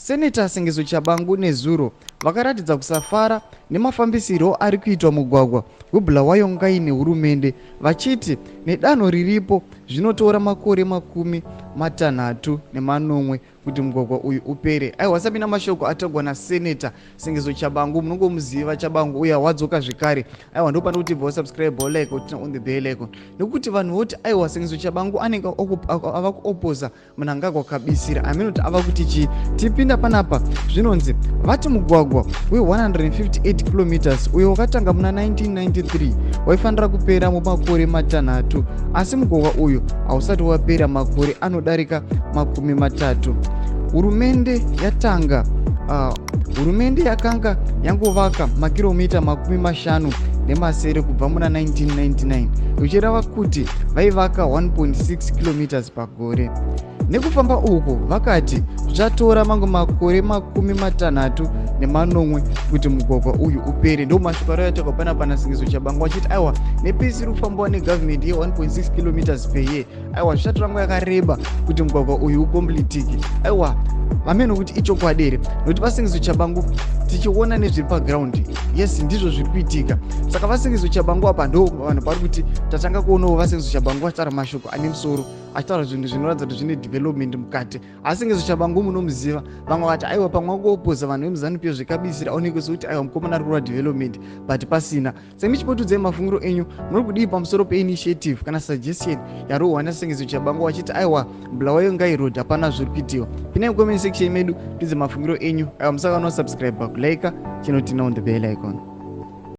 Senator Sengezo Tshabangu nezuro vakaratidza kusafara nemafambisirwo ari kuitwa mugwagwa weBulawayo Ngai nehurumende vachiti nedanho riripo zvinotora makore 37 kuti mugwagwa uyu upere. Aiwa, sabina mashoko atagwa naSenator Sengezo Tshabangu, munongomuziva Tshabangu uya wadzoka zvekare. Aiwa, ndopane kuti bva subscribe, like, turn on the bell icon, nekuti vanhu voti aiwa, Sengezo Tshabangu anenge ava kuoposa Mnangagwa kabisira aminoti ava kuti chii. Tipinda panapa, zvinonzi vati mugwagwa we158 kilometers uyo wakatanga muna 1993 waifanira kupera mumakore 6, asi mugwagwa uyu hausati wapera makore anodarika 30. Hurumende yatanga hurumende yakanga yangovaka makiromita 57 kubva muna 1999, zvichireva kuti vaivaka 1.6 kilometers pagore. Nekufamba uku, vakati zvatora mamwe makore 67 kuti mugwagwa uyu upere. Ndo mashoko arayatakwa panapa naSengezo Tshabangu achiti aiwa, nepace iri kufambiwa negavhumendi ye1.6 kilometers per year, aiwa, zvichatora nguva yakareba kuti mugwagwa uyu ukombletike. Aiwa, vamene kuti ichokwadi here? Nokuti vaSengezo Tshabangu, tichiona nezviri paground, yes, ndizvo zviri kuitika. Saka vaSengezo Tshabangu apa ndo vanhu pari kuti tatanga kuonawo vaSengezo Tshabangu vachitaura mashoko ane musoro, achitaura zvinhu zvinoratidza kuti zvine development mukati. Asi Sengezo Tshabangu munomuziva, vamwe vati aiwa, pamwe akuopoza vanhu vemuZANU PF zvikabisira, aonekwe sekuti aiwa, mukomana ari kurwa development, but pasina. Semichipotudzai mafungiro enyu, muri kudii pamusoro peinitiative kana suggestion yarohwa naSengezo Tshabangu vachiti aiwa, Bulawayo Ngai Road hapana zviri kuitiwa? Pinai mucomment section medu, tidze mafungiro enyu. Aiwa, musakanwa subscribe, kulike, chinotina on the bell icon.